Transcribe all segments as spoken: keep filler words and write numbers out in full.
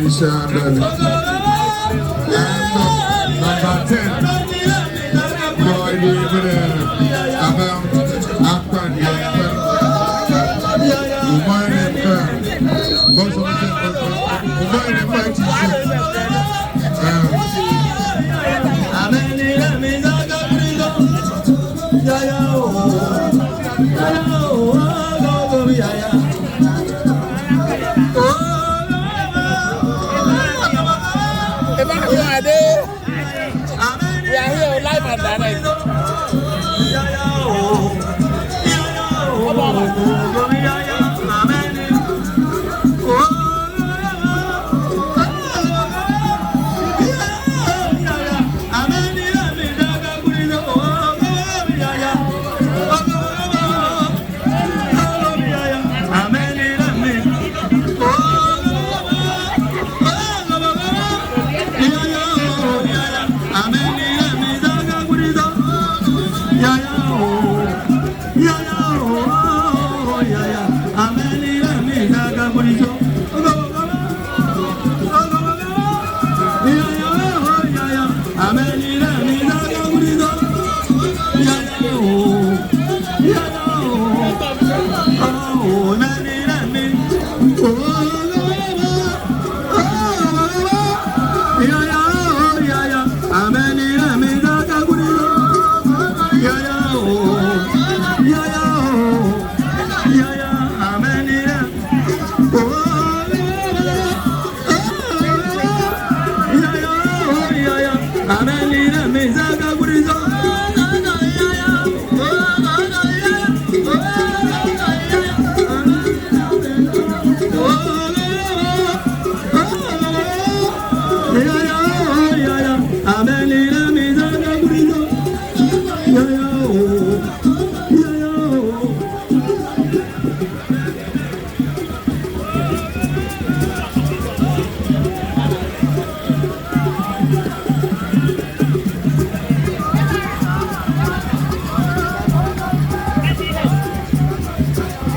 Number ten. Boy, we will, uh, about Akpan, Akpan. Umar, uh, Boss of the, Umar, uh, We are here live and direct. Come on.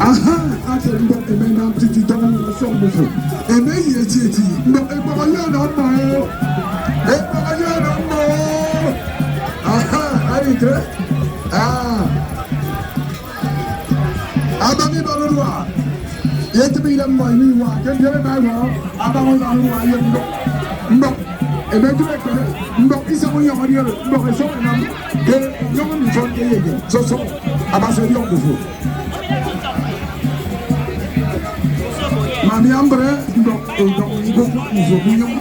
Aha, ate mbọk eme nam titi dọñ ọsọ mbufu. Eme yi eti eti. Mbọk ekpọk ọyọ na mmọ. Ekpọk ọyọ na mmọ. Aha, ari ke. Ah. Abaña iban urua, ye etịbe idem mmọ emi iwa, ke ndiere ema ẹwọrọ abaña iban urua ye mbọk. Mbọk, ebe edu ekpere, mbọk isọñ unyọñ ọdiọrọ, mbọk esọñ ẹnam, ke nyọñ ndifọn ke ye eyen, sọsọñ, Abasi ọdiọñ mbufo. Ma mi ambre, mbọk, mbọk, mbọk, mbufo, unyọñ.